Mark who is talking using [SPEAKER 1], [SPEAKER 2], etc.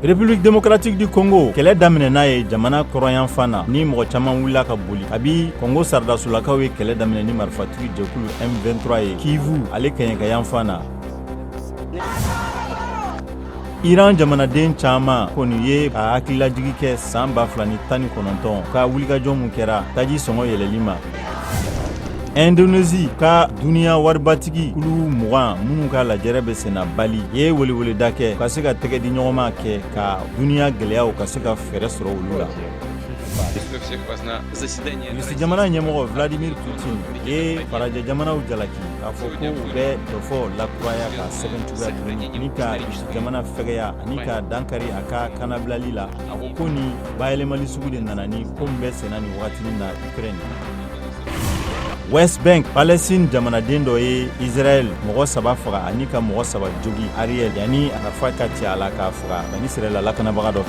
[SPEAKER 1] République démocratique du Congo, kɛlɛ daminɛna ye jamana kɔrɔnyanfan na ni mɔgɔ caman wulila ka boli kabi Congo saradasolakaw ye kɛlɛ daminɛ ni marifatigi jɛkulu M23 ye Kivu ale kɛɲɛkayanfan na. Iran jamanaden caman kɔni ye ka hakililajigi kɛ san 2019 ka wulikajɔ mun kɛra taji sɔngɔ yɛlɛli ma. Indonésie ka duniya waribatigi kulu 20 minnu ka lajɛrɛ bɛ senna Bali ye weleweleda kɛ ka se ka tɛgɛ di ɲɔgɔnma kɛ ka duniya gɛlɛyaw ka se ka fɛɛrɛ sɔrɔ olu la. Rusi jamana ɲɛmɔgɔ Vladimir Putin ye farajɛ jamanaw jalaki k'a fɔ ko u bɛ dɔfɔ lakuraya ka sɛbɛn cogoya tuguni ni ka Rusi jamana fɛgɛya ani ka dankari a ka kanabilali la. A ko ko ni bayɛlɛmali sugu de nana ni ko min bɛ senna nin wagatinin na Ukraine. West Bank, Palestine jamanaden dɔ ye Israël mɔgɔ saba faga ani ka mɔgɔ saba jogi Ariel yanni a fa ka ci a la k'a faga Bani Israël lakanabaga dɔ.